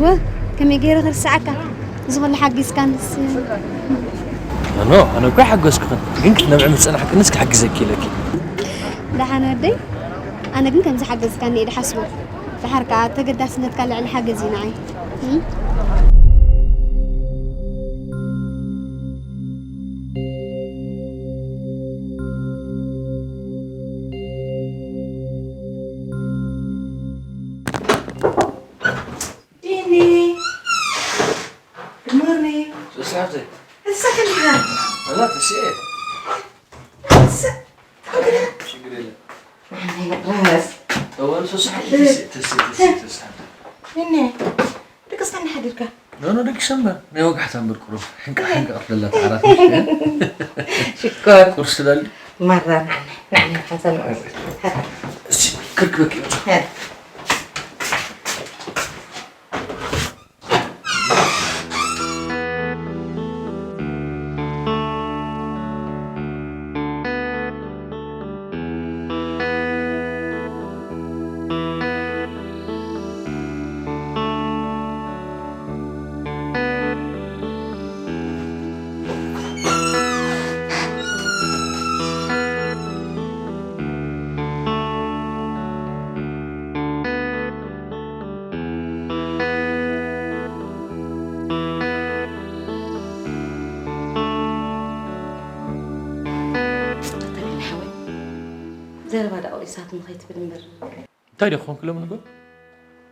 ወ ከመይ ገይረ ክርስዓካ? እዚ ኩሉ ሓጊዝካንስ። ኖ፣ ኣነ እኮ ሓገዝኩኽን፣ ግን ክትነብዒ ምስ ጸናሕክንስ ክሕግዘኪ ኢለኪ። ደሓን ወደይ፣ ኣነ ግን ከምዚ ሓገዝካኒ እየ ድሓስቦ። ደሓር ከኣ ተገዳስነትካ ልዕሊ ሓገዝ እዩ ንዓይ። እም? ዲኒ፣ good morning። ሶሲ ሓብተይ። እሳ ከሊኻ? ኣላ፣ ተሲኤ። እሳ፣ ችግር የለን። ናይ መቅረስ። ጠወል ሶሲ ሓብተይ፣ ተሲኤ፣ ተሲኤ፣ ተሲኤ፣ ሶሲ ሓብተይ። እነ፣ ደቅስካ እንዳ ሓዲርካ? ኖ፣ ኖ፣ ደቂሰ እምበር። ናይ ወጋሕታ እምበር ቁሩብ። ሕንቃ፣ ሕንቃ ክፍለላ ተዓራት ምሽ። ሽኮር። ቁርስ ትደሊ? ማራ፣ ንዓና፣ ንዓና፣ ሓንሳብ ንቁርስ። እስቲ፣ ክርክበክ ይመጣ። ሄድ። ተተሪን ሓወይ፣ ዘረባ ደኣ ወይሳት ንኸይትብል እምበር። እንታይ ደኣ ክኾንኩ ሎሚ ንጎ?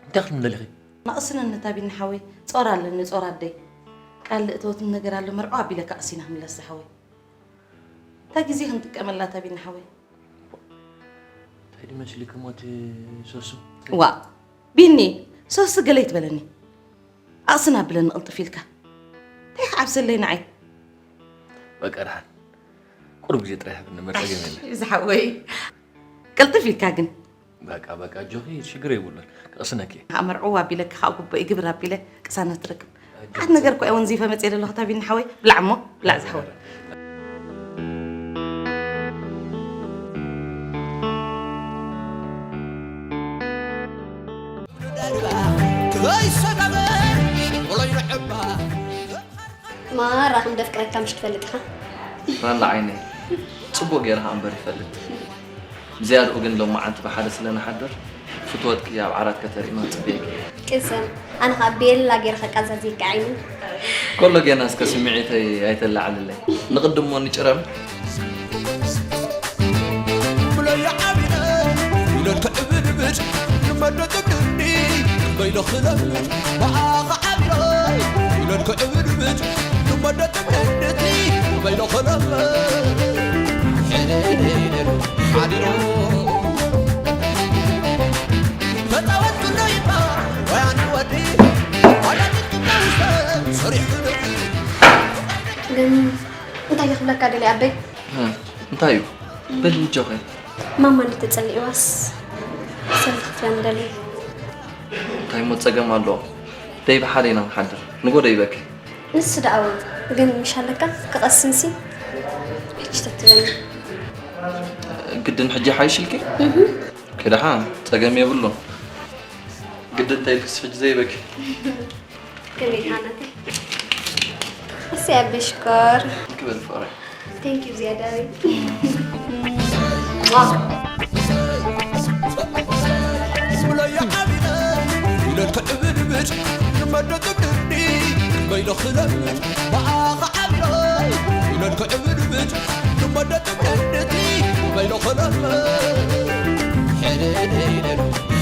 እንታይ ክትብሊ ደሊኺ? ማእስነኒ ታቢኒ ሓወይ፣ ጾር ኣለኒ፣ ጾር ኣደይ። ቃል ልእተወትኒ ነገር ኣሎ፣ መርዖ ኣቢለካ ኣሲና ክምለስ ዝሓወይ። እታ ግዜ ክንጥቀመላ ታቢኒ ሓወይ። እንታይ ድመስልኪ ሞት ሶሱ? ዋ፣ ቢኒ፣ ሶሲ ገለ ይትበለኒ። ኣቕስን ኣብለኒ ቅልጥፍ ኢልካ። እንታይ ክዓብሰለይ ንዓይ? በቃ ደሓን። ቁሩብ ግዜ ጥራይ ሃብኒ፣ መርጸ ኣሽ፣ ገመለ። ዝሓወይ። ቅልጥፍ ኢልካ ግን። በቃ፣ በቃ፣ ኣጆኺ፣ ሽግር የብሉን። ክቕስነኪ። ኣመርዕዋ ኣቢለ፣ ክኻ ጉቦ ይግብር ኣቢለ፣ ቅሳነት ትረክብ። ኣጆኺ። ሓንቲ ነገር እኮ እየ ወንዚፈ መጽየ ዘለኹ፣ ታቢኒ ሓወይ። ብላዕ እሞ፣ ብላዕ ዝሓወይ። ማራ ከም ደፍቅረካ ምሽ ትፈልጥ ኢኻ። ራላ ዓይነይ፣ ጽቡቕ ገይረ ከኣ እምበር ይፈልጥ። ብዝያድኡ ግን ሎማዓንቲ ብሓደ ስለ ንሓድር፣ ፍትወትኪ ኣብ ዓራት ከተርእይና ጽበየኪ። ቅሰን፣ ኣነ ኸኣ ቤላ ገይረ ከቃዛዝየካ ዓይኒ። ከሎ ጌና እስከ ስምዒተይ ኣይተላዕልለይ። ንቕድሞ ንጭረም። ብለያ ዓቢነ ኢለን ክዕብድብድ ንመደጥቅኒ በይሎ ክለምድ ብኣኻ ዓቢነ ኢለን ክዕብድብድ ንመደጥቅንድቲ በይሎ ክለምድ ሕድድድ ሓዲሩ ተጻወትኩሉ ይባ ወያኒ ወዲ ዋላ ጥቅምታ ውስተ ሰሪሑ ግን እንታይ ክብለካ ደልየ ኣበይ? እ፣ እንታይ እዩ? በል ንጆኸ። ማማ እንድተጸሊእዋስ ሰብ ክፍያ ምደለይ። እንታይ እሞ ጸገም ኣለዎ? ደይ ብሓደ ኢና ንሓድር። ንጎ ደይ በኪ። ንሱ ደኣ እውን ግን ምሽ ኣለካ ክቐስንሲ ሕጂ ተትብለኒ። ግድን ሕጂ ሓይሽልኪ? እህ። ክድሓ ጸገም የብሉን። ግድን እንታይ ኢልክስ ሕጂ ዘይበኪ? ከመይ ኢኻ ናተይ? እሰይ ኣቢ ሽኮር። ክበል ፍቕረይ። Thank you ዝያዳዊ።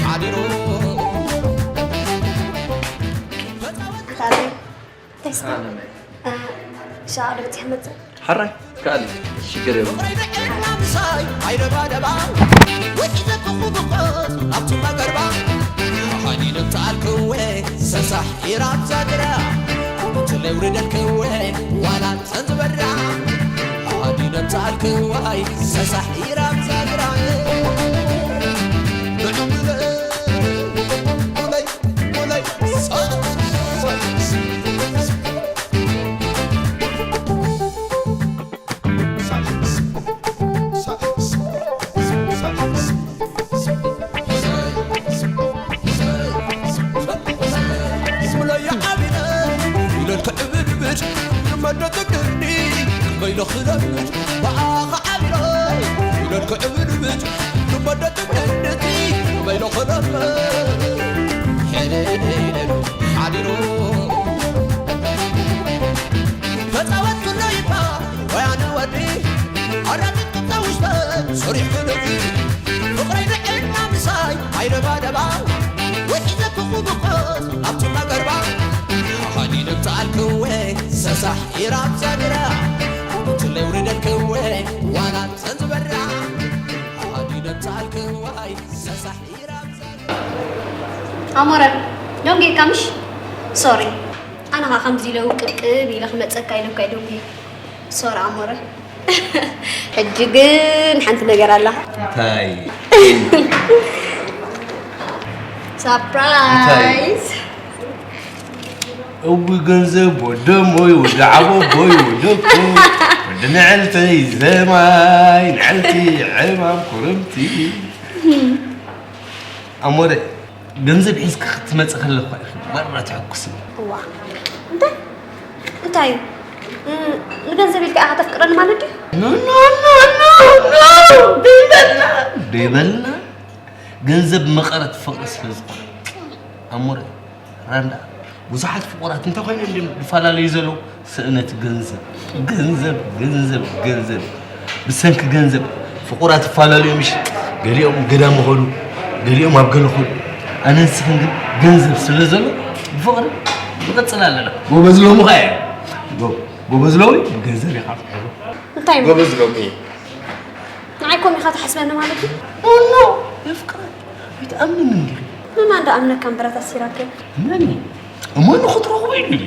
ሓዲሩ። እንታይ ስታ? ኣነ መይ? እ፣ ሻዕ ዶ በጺሐ መጽእ? ሓራይ፣ ከኣሊ፣ ሽግር የብሉን። ሪሕ ክደፊ ፍቕረይ ንዕድማ ምሳይ ኣይደባደባ ውሒዘ ክኹብኮት ኣብቲ መገርባ ሓዲነ ብተኣልክወ ሰሳሕ ኢራብ ዘግራ ብትለይ ውርደልክወ ዋላ ተዝበራ ሓዲነ ብተኣልክዋይ ሰሳሕ ኢራብ ዘግራ ኣሞረ ዶንጌ ካምሽ ሶሪ ኣነ ኸዓ ከምዚ ኢለ ውቅብቅብ ኢለ ክመፀካ ኢለካ ዶንጌ ሶሪ ኣሞረ ሕጂ ግን ሓንቲ ነገር ኣላ እንታይ ሳፕራይዝ እዊ ገንዘብ ወደሞይ ወደ ዓቦቦይ ወደኮ ወደ ንዕልተይ ዘማይ ንዕልቲ ዕማም ኮረምቲ ኣሞረ ገንዘብ ሒዝኪ ክትመፂ ከለኳ ኢኺ መራ ትሕኩሲ እዋ እንታይ እንታይ እዩ ንገንዘብ ኢልካ ኢኻ ተፍቅረኒ ማለት ድዩ ደይበልና ገንዘብ መቐረት ፍቕሪ ስለ ዝኾነ ኣሞረ ራንዳ ብዙሓት ፍቑራት እንተኮይኖም ድም ዝፈላለዩ ዘለዉ ስእነት ገንዘብ ገንዘብ ገንዘብ ገንዘብ ብሰንኪ ገንዘብ ፍቑራት ይፈላለዩ ምሽ ገሊኦም ገዳም ይኸዱ ገሊኦም ኣብ ገለ ኸዱ ኣነ ንስኽን ግን ገንዘብ ስለ ዘሎ ብፍቕሪ ንቐፅል ኣለና ጎበዝ ሎሚ ኸ ጎበዝ ሎሚ ብገንዘብ ኢኻ ትሕሩ እንታይ ጎበዝ ሎሚ ንዓይ ኮም ኢኻ ትሓስበኒ ማለት እዩ ኖ የፍቅረ ኣይትኣምንን እንዲኺ ንማን ዶ ኣምነካ እምበራታ ሲራከ መን እሞ ንኽትረኽቦ ኢሉ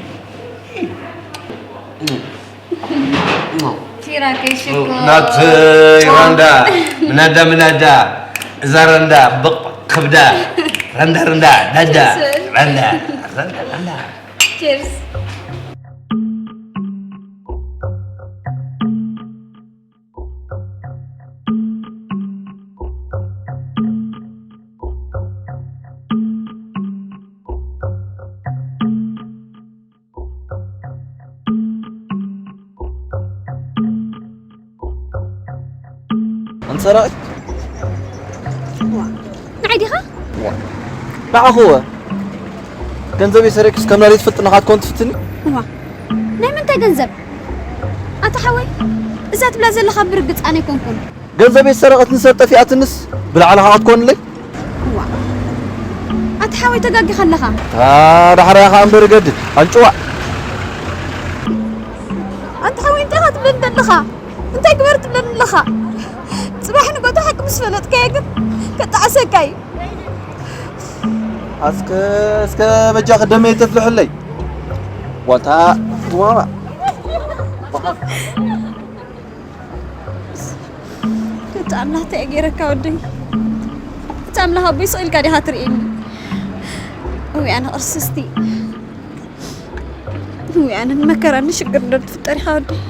ናተይ ራንዳ ምናዳ ምናዳ እዛ ራንዳ በቕ ከብዳ ራንዳ ራንዳ ዳዳ ራንዳ ራንዳ ራንዳ ቺርስ ኣንሰራቂ ንዓይ ዲኻ? ንዓኹ እወ። ገንዘበይ ሰሪቕክስ ከም ናደይ ትፈልጥኒ ኢኻ ክትኮን ትፍትኒ? እዋ ናይ ምንታይ ገንዘብ? ኣታ ሓወይ እዛ ትብላ ዘለኻ ብርግጽ ኣነ ኣይኮንኩን። ገንዘበይ ዝሰረቐትኒ ሰብ ጠፊኣትንስ ብላዕሊ ኢኻ ክትኮንለይ? እዋ ኣታ ሓወይ ተጋጊኻ ኣለኻ። እታ ዳሕራያ ኸኣ እምበር ገድል ኣንጭዋ። ኣንታ ሓወይ እንታይ ኢኻ ትብለኒ ዘለኻ? እንታይ ግበር ትብለኒ ኣለኻ? ጽባሕ ንጎታ ሓቂ ምስ ፈለጥካዮ ግን ከጣዕሰካ እዩ። ኣስከ እስከ በጃኺ ደመይ ተፍልሕለይ ዋልታ ጉማማ። እቲ ኣምላኽ እንታይ ገይረካ ወደይ? እቲ ኣምላኽ ኣቦይ ስቕ ኢልካ ዲኻ ትርእየኒ? እውይ ኣነ ቅርስስቲ። እውይ ኣነ ንመከራ ንሽግር ዶ ትፍጠር ኢኻ ወደይ?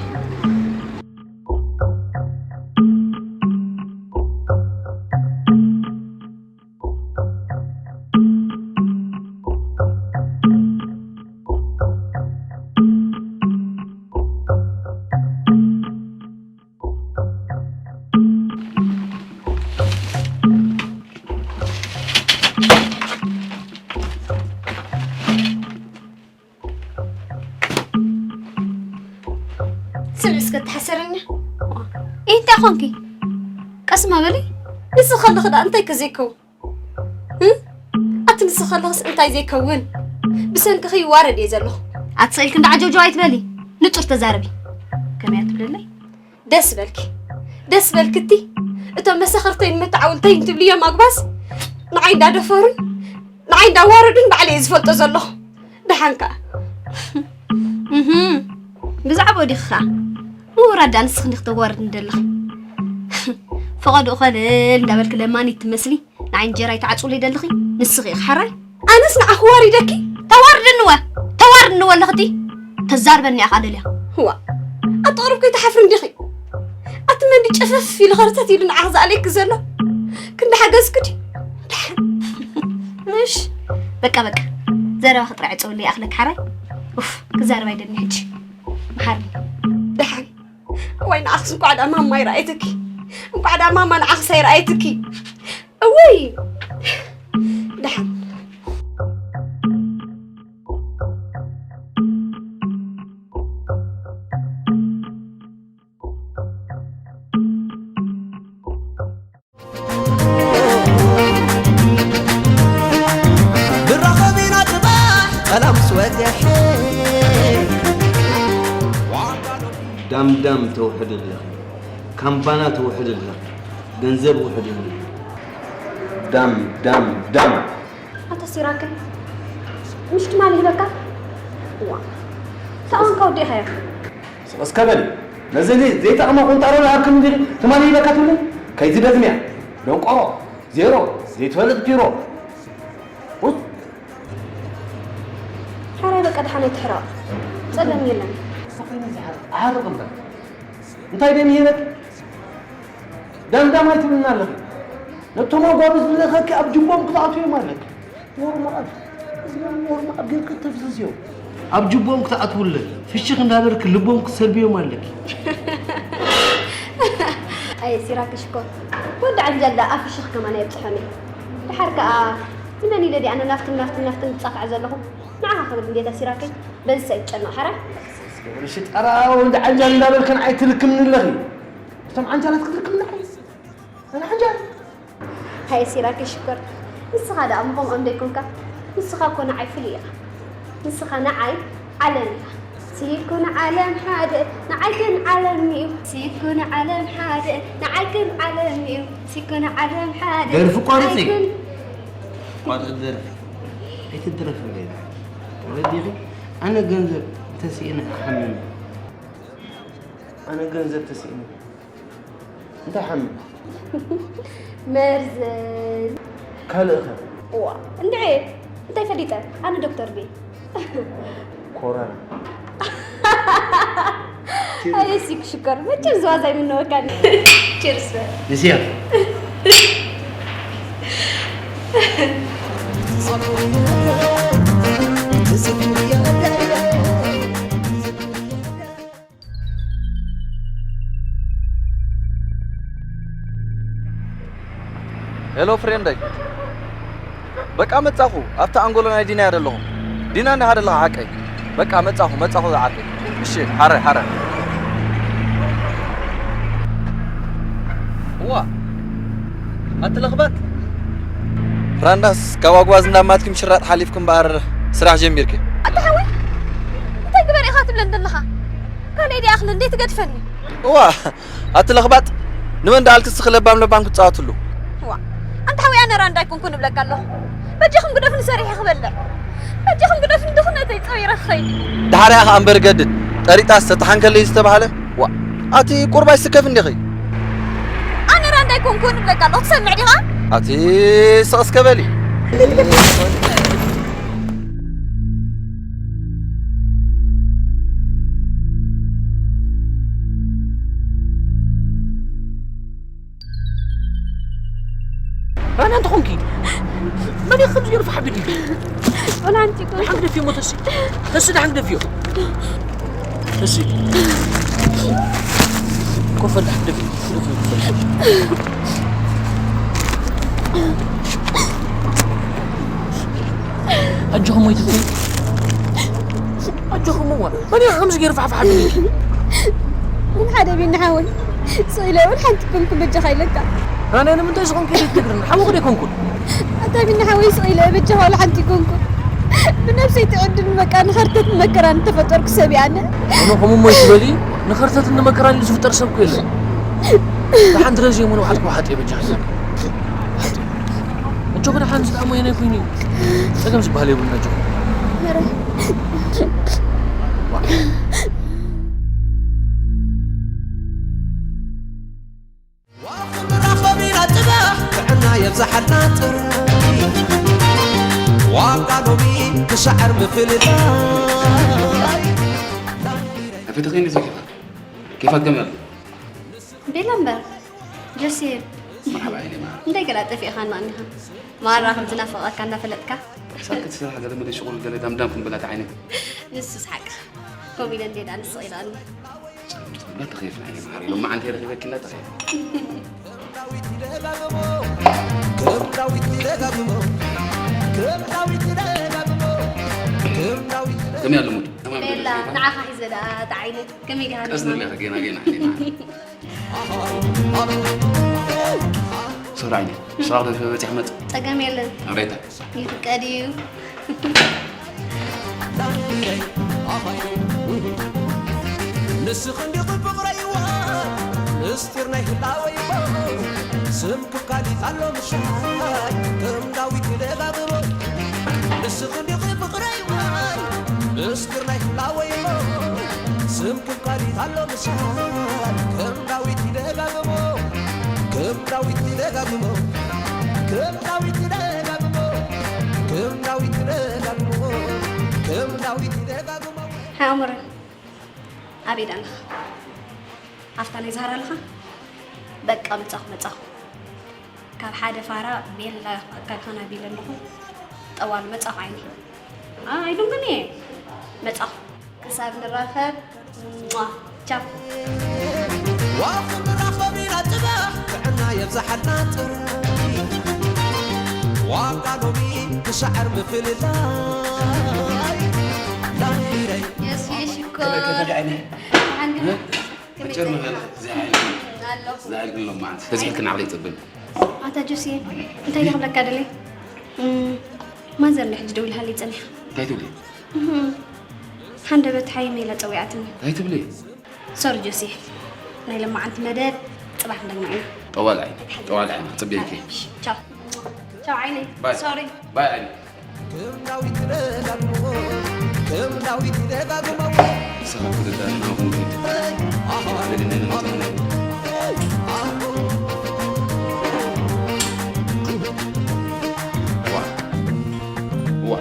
ስምዒ እስከ ተሓሰረኛ እንታይ ኮንኪ ቀስማ በሊ ንስኺ ከለኺ ደኣ እንታይ ከ ዘይከውን ኣቲ ንስኺ ከለኽስ እንታይ ዘይከውን ብሰንክኺ ይዋረድ እየ ዘለኹ ኣቲ ስኢልኪ እንዳ ዓጀውጀው ኣይትበሊ ንጹር ተዛረቢ ከመይ ትብለለይ ደስ በልኪ ደስ በልኪ እቲ እቶም መሳኽርተይን መተዓውልተይን ትብልዮም ኣጉባዝ ንዓይ እንዳደፈሩን ንዓይ እንዳዋረዱን ባዕለይ እየ ዝፈልጦ ዘለኹ ደሓን ከኣ እህ ብዛዕባኡ ዲኺ ከኣ ምውራድ ደኣ ንስኺ እንዲኺ ተዋርድኒ ደለኺ ፈቐድኡ ኸልል እንዳበልኪ ለማኒት ትመስሊ ንዓይ እንጀራ ይትዓጽውለይ ደለኺ ንስኺ ኢኺ ሓራይ ኣነስ ንዓኺ ዋሪደኪ ተዋርድንወ ተዋርድንወ ኣለኽቲ ተዛርበኒ ኢኻ ደልያ ህዋ ኣቲ ቕሩብ ከይትሓፍሪ እንዲኺ ኣቲ መንዲ ጨፈፍ ኢሉ ኸርተት ኢሉ ንዓኺ ዝኣለኪ ዘሎ ክንዲ ሓገዝኪ ድዩ ምሽ በቃ በቃ ዘረባ ክጥራሕ ፀውለ ይኣኽለክ ሓራይ ኡፍ ክዛረብ ኣይደልን ሕጂ መሓርኒ ደሓን እዋይ ንዓኽስ እንኳዕ ዳ ማማ ይረኣየትኪ እንኳዕ ዳ ማማ ንዓኽስ ኣይረኣየትኪ እውይ ደሓን ዳም ተውሕድ ኣለኺ፣ ካምባና ተውሕድ ኣለኺ፣ ገንዘብ ውሕድ ኣለኺ። ዳም፣ ዳም፣ ዳም። ኣታ ሲራክ፣ ምሽ ትማሊ ሂበካ? ዋ፣ ተኣንካ ወዲእኻዮ። ስቕ እስከ በሊ። ነዚ ዘይጠቕማ ቁንጣሮ ዝሃብክኒ እንዲኺ ትማሊ ሂበካ ትብሊ? ከይትደግምያ። ደንቆሮ፣ ዜሮ፣ ዘይትፈልጥ ፒሮ። ውስ- ሓራይ በቃ ደሓን ኣይትሕረቕ። ጸገም የለን። ኣሕርቕ እምበር። እንታይ ደም ይሄነክ? ዳምዳም ኣይትብልና ኣለኺ። ነቶም ኣጓብዝ ዝልእኸኪ ኣብ ጅቦም ክትኣትዎም ኣለኪ። ኖርማል። እዚ ኖርማል ጌርኪ ተፍዝዝዮም። ኣብ ጅቦም ክትኣትውለን ፍሽኽ እንዳበልኪ ልቦም ክትሰልብዮም ኣለኪ። ኣየ ሲራክ ሽኮር። ወዲ ዓንጃል ደኣ ኣብ ፍሽኽ ከማን ኣየብጽሖን እየ። ደሓር ከኣ ንመን ኢለ ድኣ ኣነ ናፍትን ናፍትን ናፍትን ዝጻፍዐ ዘለኹ? ንዓኻ ክብል እንዴታ ሲራከይ። በዚ ሰብ ይጨነቕ ሓራይ። እሺ ጠራ ወዲ ዓንጃል እንዳበልክን ኣይትልክምኒ ኣለኺ። እቶም ዓንጃላት ክትልክምኒ ኣለኺ። ኣነ ዓንጃል። ሃይ ሲራክ ሽኮር፣ ንስኻ ደኣ እሞ ከምኦም ደይኮንካ? ንስኻ እኮ ንዓይ ፍሉይ ኢኻ። ንስኻ ንዓይ ዓለም ኢኻ። ሲኩን ዓለም ሓደ፣ ንዓይ ግን ዓለም እዩ። ሲኩን ዓለም ሓደ፣ ንዓይ ግን ዓለም እዩ። ሲኩን ዓለም ሓደ፣ ደርፊ ቋርጺ። ንዓይ ግን ቋርጺ ደርፊ። ኣይትድረፍ እንዴ። ተረዲኺ? ኣነ ገንዘብ ተስኢነ ክሓምም። ኣነ ገንዘብ ተስኢነ። እንታይ ሓምም? መርዝን። ካልእኸ? እዋ፣ እንድዒ፣ እንታይ ፈሊጠ? ኣነ ዶክተር ድየ? ኮሮና። ኣየሲ ክሽከር፣ መቸም ዝዋዛይ ምነወካኒ። ቺርስ። ንስያ። ሄሎ ፍሬንደይ፣ በቃ መጻኹ። ኣብታ ኣንጎሎ ናይ ዲና እያ ዘለኹ። ዲና እንዲኻ ዘለኻ ሓቀይ? በቃ መጻኹ፣ መጻኹ ዝዓርከይ። እሺ፣ ሓረ፣ ሓረ። እዋ፣ ኣቲ ለኽባጥ። ራንዳስ፣ ካብ ኣጉባዝ እንዳማትኪ ምሽራጥ ሓሊፍኪ እምበኣር ስራሕ ጀሚርኪ። ኣታ ሓወይ፣ እንታይ ግበር ኢኻ ትብለን ዘለኻ? ካልእ ድኣ ኣኽሊ እንዴ ትገድፈኒ? እዋ፣ ኣቲ ለኽባጥ፣ ንመን ደኣልኪ እስኺ ለባም ለባም ክትጻወትሉ? ዋ፣ ኣንታ ሓወይ፣ ኣነ ራንዳ ኣይኮንኩን እብለካ ኣለኹ። በጃኹም ግደፉኒ ሰሪሐ ክበልዕ። በጃኹም ግደፉኒ ድኽነተይ ጸዊረ ክኸይድ። ደሓር እያ ኸኣ እምበር ገድድ፣ ጠሪጣስ ተተሓንከለይ ዝተባህለ። ዋ፣ ኣቲ ቁርባይ ስከፍ እንዲኺ። ኣነ ራንዳ ኣይኮንኩን እብለካ ኣለኹ፣ ትሰምዕ ዲኻ? ኣቲ ስቕ እስከ በሊ። ራና እንተ ኾንኪ፣ መን እዩ ከምዚ ገይሩ ፋሕ ቢሉ? ወላ ሓንቲ እኮ። ደሓን ግደፍዮ እሞ ተሲ። ተሲ ደሓን ግደፍዮ። ተሲ። ኮፍ በል ደሓን ግደፍዮ። ግደፍዮ፣ ኮፍ በል። ኣጆኹም ወይ ትብሉ? ኣጆኹም እዋ። መን እዩ ከምዚ ገይሩ ፋሕፋሕ ኣቢሉ? ምን ሓደ ቢኒ ሓወይ፣ ስቕ ኢለ እውን ሓንቲ ኮንኩ በጃኻ ኢለካ። ኣነ ንምንታይ ዝኾንኩ ኢለ ትነግርኒ? ሓወኹ ዶ ኣይኮንኩን? ኣታ ቢኒ ሓወይ፣ ስቕ ኢለ በጃኻ ዋላ ሓንቲ ኮንኩ። ብነብሰይ ትዕድል በቃ ንኸርተት ንመከራን እተፈጠርኩ ሰብ እየ ኣነ። ኣነ ከምኡ እሞ ይትበሊ፣ ንኸርተትን ንመከራን ኢሉ ዝፍጠር ሰብ እኮ የለን። ብሓንቲ ረዚ እሞ ንባዕልኪ ውሓጥ እየ በጃኻ ኢለካ። እጆ ክድሓን ዝጠዓሞ የናይ ኮይኑ እዩ? ጸገም ዝበሃል የብሉን ኣጆ። ኧረ። ዋኽንራኸብ ኢና ጽባሕ ጥዕና የብዝሓልና ጥራይ። ዋጋ ሎሚ ክሻዕር ምፍልላይ። ኣፈተኸኝ ዜጋ ኬፋት ከመይ ኣሎ? ቤላ እምበር ጆሴፍ። መርሓባ ዓይኒ ማር። እንታይ ገላ ጠፊእኻ ኣናቕኒኻ? ማራ ከም ዝናፍቐካ እናፈለጥካ። ሳክት ስራሕ ገለ መለ ሽቑል ገለ ዳምዳም ክንበላ ተዓይነ። ንሱስ ሓቅኻ። ከምኡ ኢለ እንዴ ደኣ ንስቕ ኢላኒ። ጸምጽም እንዳተኸየፍና ዓይኒ ማር። ሎማዓንቲ ረኺበኪ እንዳተኸየፍ። ከመይ ኣሎ ሙድ? ተማም ቤላ፣ ዶ? ንዓኻ ሒዘ ደኣ ተዓይነ። ከመይ ዲኻ ቀስ ንብላ? ንብላ፣ ጌና፣ ጌና፣ ጌና። ሶሪ ዓይኒ፣ ስራሕ ዶ በጺሕ መጽ? ጸገም የለን። ኣብ ሬታ። ይፍቀድ እዩ። ንስኺ እንዲኺ ፍቕረይ ምስጢር ናይ ህላወይ እሞ ስምኪ ካሊት ኣሎ ምሻይ ከም ዳዊት ይደጋግሞ ንስኺ እንዲኺ ፍቕረይ ዋይ ምስጢር ናይ ህላወይ እሞ ስምኪ ካሊት ኣሎ ምሻይ ከም ዳዊት ይደጋግሞ ከም ዳዊት ይደጋግሞ ከም ዳዊት ይደጋግሞ ከም ዳዊት ይደጋግሞ ከም ዳዊት ይደጋግሞ ሓምረ ኣበይ ኣለኻ? ኣብታ ናይ ዛህራ ኣለኻ? በቃ መጻኹ መጻኹ። ካብ ሓደ ፋራ ቤላ ኣካልካን ኣቢለ ኣለኹ። ጠዋል መጻኹ ዓይኒ። ኣይድንግን እየ። መጻኹ። ክሳብ ንራኸብ። ሟ። ቻው። ዋኽንራኸብ ኢና ጽባሕ ጥዕና የብዝሓልና ጥራይ ዋጋ ሎሚ ክሰዕር ምፍልላይ ናይረይ የስየሽ እኮ ከመይ ከመይ ዓይኒ ሓንግና መጨር መኸል እዚ ዓይኒ ኣለኹ እዚ ዓይኒ ሎም ማዓንቲ ተዝሕልክን ዓቕሊ ይጥብን ኣታ ጆሲ እንታይ ይኽብለካ ደለ ማዘር ንሕጂ ደው ኢልሃለይ ጸኒሓ እንታይ ትብሊ ሓንደበት ሓይ ሜላ ጸዊዓትኒ እንታይ ትብሊ ሶሪ ጆሲ ናይ ለማዓንቲ መደብ ጽባሕ እንደግማ ኢና ጠዋል ዓይኒ ጠዋል ዓይኒ ጽብየኪ ቻው ቻው ዓይነይ ባይ ሶሪ ባይ ዓይኒ ከም ዳዊት ደጋግሞ ከም ዳዊት ደጋግሞ ሰኸፍ ክልዳና ኹንኪድ ዋ ዋ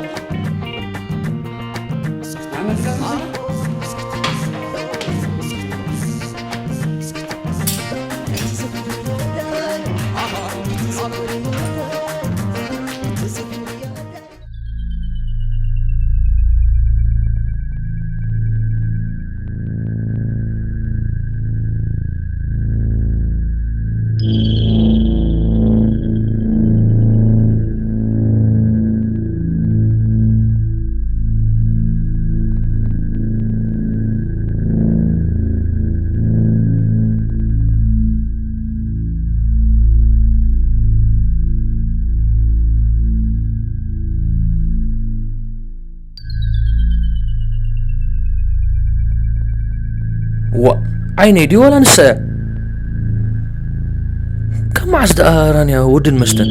ዋእ ዓይነይ ድዩ ዋላ ንሳ እያ? ካብ መዓስ ደኣ ራንያ ወድን መስተን?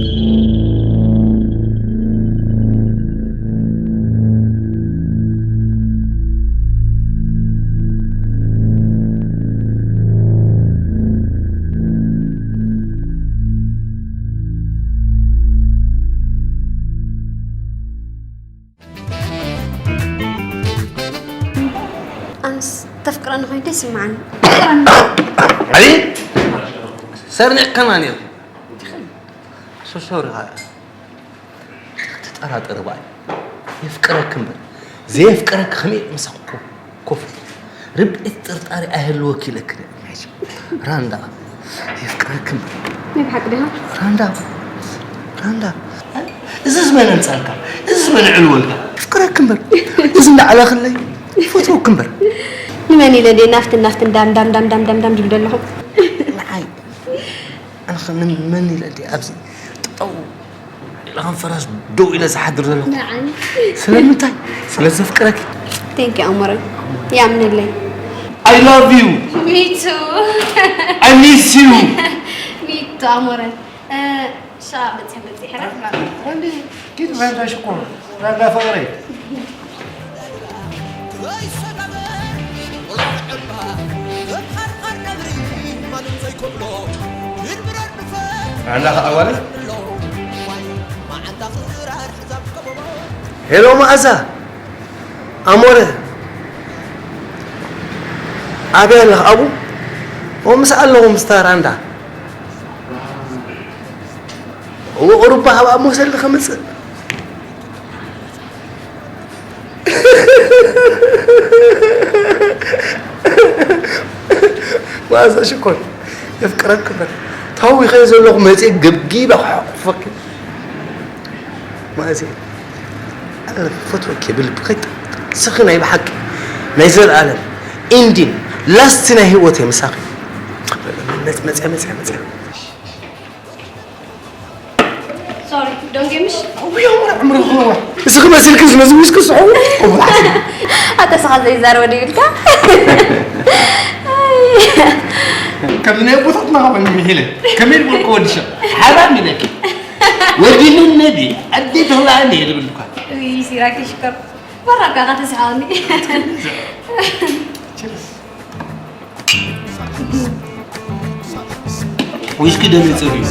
ኣንስ ተፍቅረኒ ኮይኑ ደስ ይስምዓኒ ኣይ ሰርኒቕካና ነይሩ ሶሶሪ ትጠራጠሪ ባይ የፍቅረክ እምበር ዘየፍቅረክ ከመይ መሳኹ ኮፍ ርብዒት ጥርጣሪ ኣይህልወክ ኢለክ ራንዳ የፍቅረክ እምበር ናይ ብሓቂ ዲኻ ራንዳ ራንዳ እዚ ዝመን ኣምፃልካ እዚ ዝመን ዕልወልካ ፍቅረክ እምበር እዚ እንዳዕለክለይ ይፈትወክ እምበር ንመን ኢለ ድየ ናፍትን ናፍትን ዳም ዳም ዳም ዳም ዳም ዳም ድብል ዘለኹ ንዓይ ኣነ ከ ምን ምን ኢለ ድየ ኣብዚ ጠጠው ኢለ ከም ፈረስ ደው ኢለ ዝሓድር ዘለኹ ንዓይ ስለምንታይ ስለ ዘፍቅረክ ቴንኪ ኣሞረ ያምንለይ I love you ሚቱ I miss you ሚቱ ኣሞረ ሻ በፂሕ በፂሕ ኪድ ራንዳ ሽኮር ራንዳ ፍቅረይ ራንዳ ከዓዋለ ሄሎ መኣዛ ኣሞረ ኣበይ ኣለኽ ኣብኡ ኦ ምስ ኣለኹ ምስታ ራንዳ እወ ቁሩባ ኣብ ኣብ መውሰድ ከምፅእ ማእዛ ሽኮር የፍቅረክ በር ታዊኸ ዘለኹ መፅእ ገብጊበ ክሓቁፈኪ ማእዜ ኣነ ፈትወኪ ብልቢ ከይጠ ስኺ ናይ ብሓቂ ናይ ዘለኣለም ኢንዲን ላስቲ ናይ ህይወት እየ ምሳኺ መፅያ መፅያ መፅያ ሶሪ ዶንጌ ምሽ እዚ ክመስልክስ ነዚ ዊስኪ ስሑ ኣታ ስኻ ዘይዛረበ ዶ ይብልካ ከምዚ ናይ ኣቦታትና ኸመን ምሒለ ከመይ ዝበልኩ ወዲ ሸቕ ሓራም ኢለኪ። ወዲ ነቢ ኣዴ ተኽላእኒ እየ ዝብል እኳ። ውይ ሲራክ ይሽከር በራካ ከተስሓቕኒ። ዊስኪ ደልዩ ጽርዩ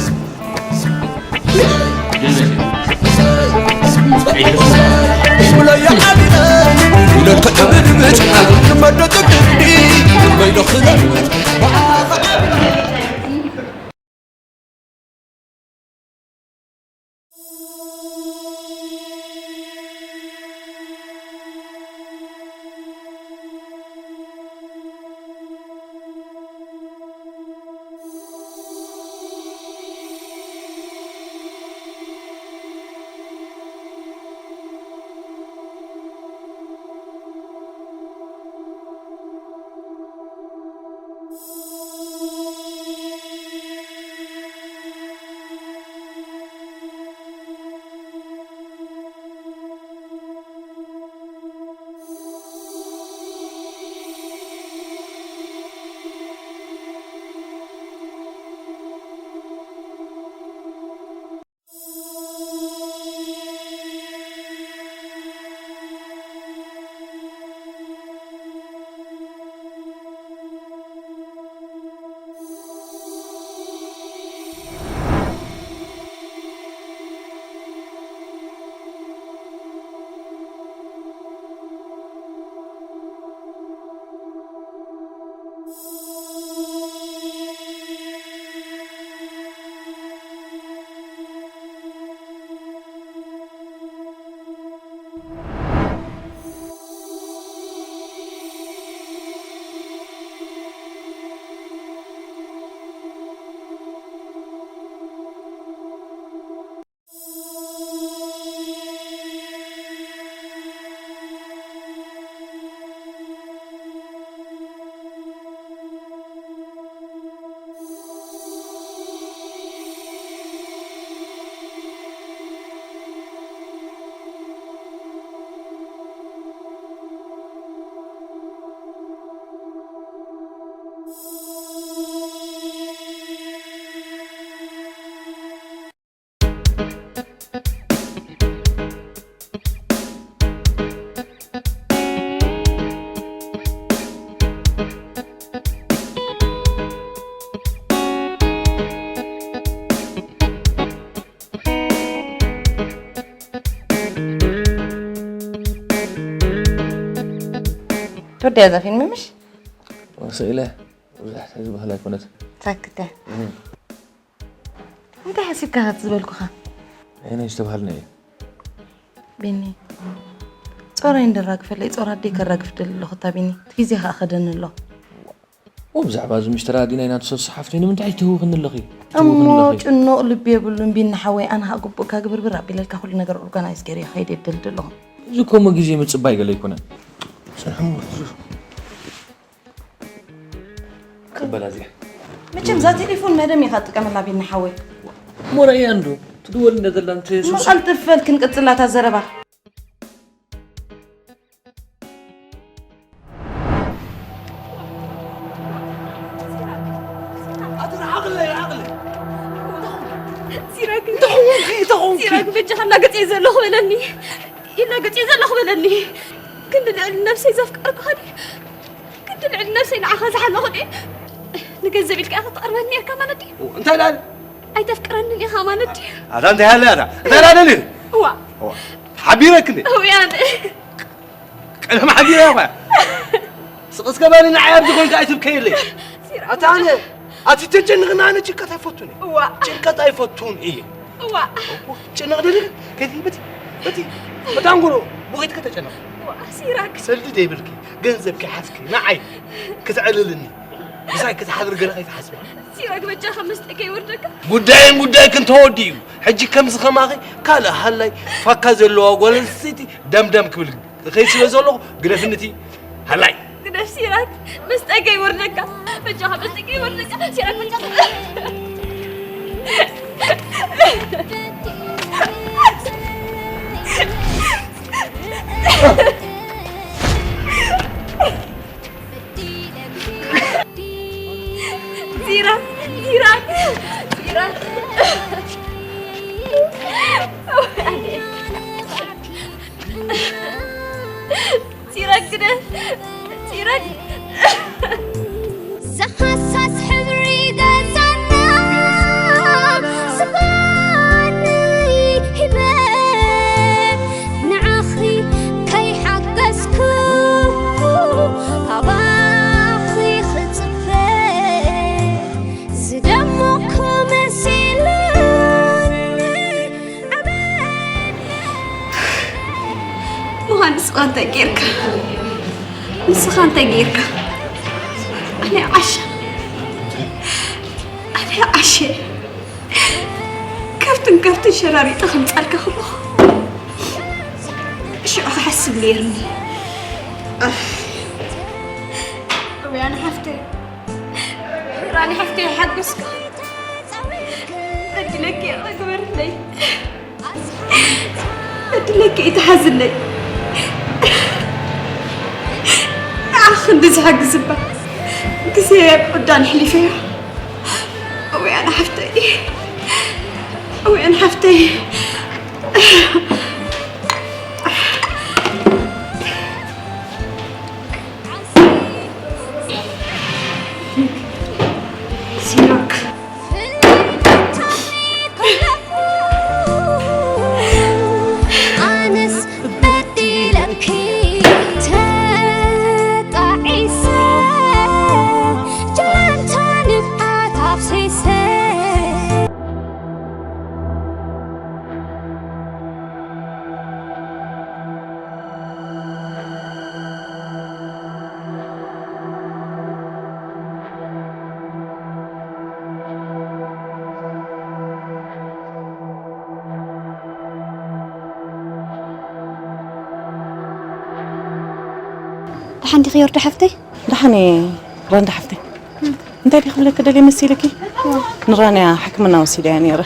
ትወደያ እዛ ፊልም ምሽ? ስኢለ ብዙሕ ዝበሃል ኣይኮነት። ሳክተ እንታይ ሓሲብካ ከት ዝበልኩኻ? ዓይነይ ዝተባሃልና እዩ። ቢኒ ጾራይ እንደራግፈለይ ጾራ ኣደይ ከራግፍ ደሊ ኣለኹ እታ ቢኒ እቲ ግዜ ከኣ ከደኒ ኣሎ። ብዛዕባ እዚ ምሽትራ ኣዲና ኢና ትሰሱ ሓፍተይ ንምንታይ ትህውኽኒ ኣለኺ? እሞ ጭኖቕ ልቢ የብሉን ቢኒ ሓወይ ኣነ ከኣ ግቡእካ ግብርብር ኣቢለልካ ኩሉ ነገር ኦርጋናይዝ ገይረ ከይደ ደልድ ኣለኹ። እዚ ከምኡ ግዜ ምጽባይ ገለ ኣይኮነን። ጽንሑ እሞ ክበላ እዚኣ መቸም እዛ ቴሌፎን መደም ኢኻ ትጥቀመላ ቢኒ ሓወይ። ሞራያ እንዶ ትድወል እንደ ዘላ እንተ እሞ ቀልጥፍ በል ክንቅጽላታ ዘረባ። ሲራክ እንታይ ኾንኪ? እንታይ ኾንኪ? ሲራክ በጃኻ እናገጽ እየ ዘለኹ በለኒ። እናገጽ እየ ዘለኹ በለኒ። ክንዲ ልዕሊ ነብሰይ ዘፍቀርኩኻ ድየ? ክንዲ ልዕሊ ነብሰይ ንዓኻ ዝሓለኹ ድየ? ንገንዘብ ኢልካ ኢኻ ትቐርበኒ ነርካ ማለት ድዩ? እንታይ ደኣ? ኣይተፍቅረንን ኢኻ ማለት ድዩ? ኣታ እንታይ ኣለ ኣታ? እንታይ ደኣ ደሊ? እዋ። እዋ። ሓቢረክ እንዴ? እውያን። ቀደም ሓቢረ እኳ። ስቕ እስከ በሊ ንዓይ ኣብዚ ኮንካ ኣይትብከየለይ። ኣታ ኣነ ኣቲ ተጨንቕና ኣነ ጭንቀት ኣይፈቱን እየ። እዋ። ጭንቀት ኣይፈቱን እየ። እዋ። ጭንቕ ደሊ ከቲ በቲ በቲ በታንጎሎ ብኸይትከ ተጨነቕ። እዋ ሲራክ። ሰልዲ ደይብልኪ ገንዘብ ከይሓዝኪ ንዓይ ክትዕልልኒ ምሳይ ክትሓድሪ ገለ ከይትሓስባ። ሲራክ በጃኻ መስጠ ከይወርደካ። ጉዳይን ጉዳይክን ተወዲኡ እዩ። ሕጂ ከምዚ ከማኺ ካልእ ሃላይ ፋካ ዘለዋ ጓል ኣንስተይቲ ደምደም ክብል እኸይድ ስለ ዘለኹ ግደፍኒ እቲ ሃላይ። ግደፍ ሲራክ መስጠ ከይወርደካ። በጃኻ መስጠ ከይወርደካ ሲራክ በጃኻ። ንስኻ እንታይ ጌርካ? ንስኻ እንታይ ጌርካ? ኣነ ዓሻ፣ ኣነ ዓሸ፣ ከብትን ከብትን ሸራሪጠ ከምጻልካ ከለኹ ሽዑ ክሓስብ ነይርኒ። ኣፍ። እውያን ሓፍተይ፣ ራኒ ሓፍተይ ሓጎስካ በዲለኪ ይቕረ ግበርለይ። በዲለኪ ይትሓዝለይ። ንዓኺ ክንዲ ዝሕግዝ እባ ግዜ ቁዳን ኣሕሊፈዮ። እውያን ሓፍተይ፣ እውያን ሓፍተይ። ሲኖክ። ኣነስ በዲለኪ ተጣዒሰ፣ ጀላንታ ንብዓት ኣፍሲሰ። ደሓን ዲኺ ዮርዳ ሓፍተይ? ደሓን እየ ራንዳ ሓፍተይ። እንታይ ድየ ክብለኪ ደልየ መሲልኪ? ንራንያ ሕክምና ወሲደያ ነይረ።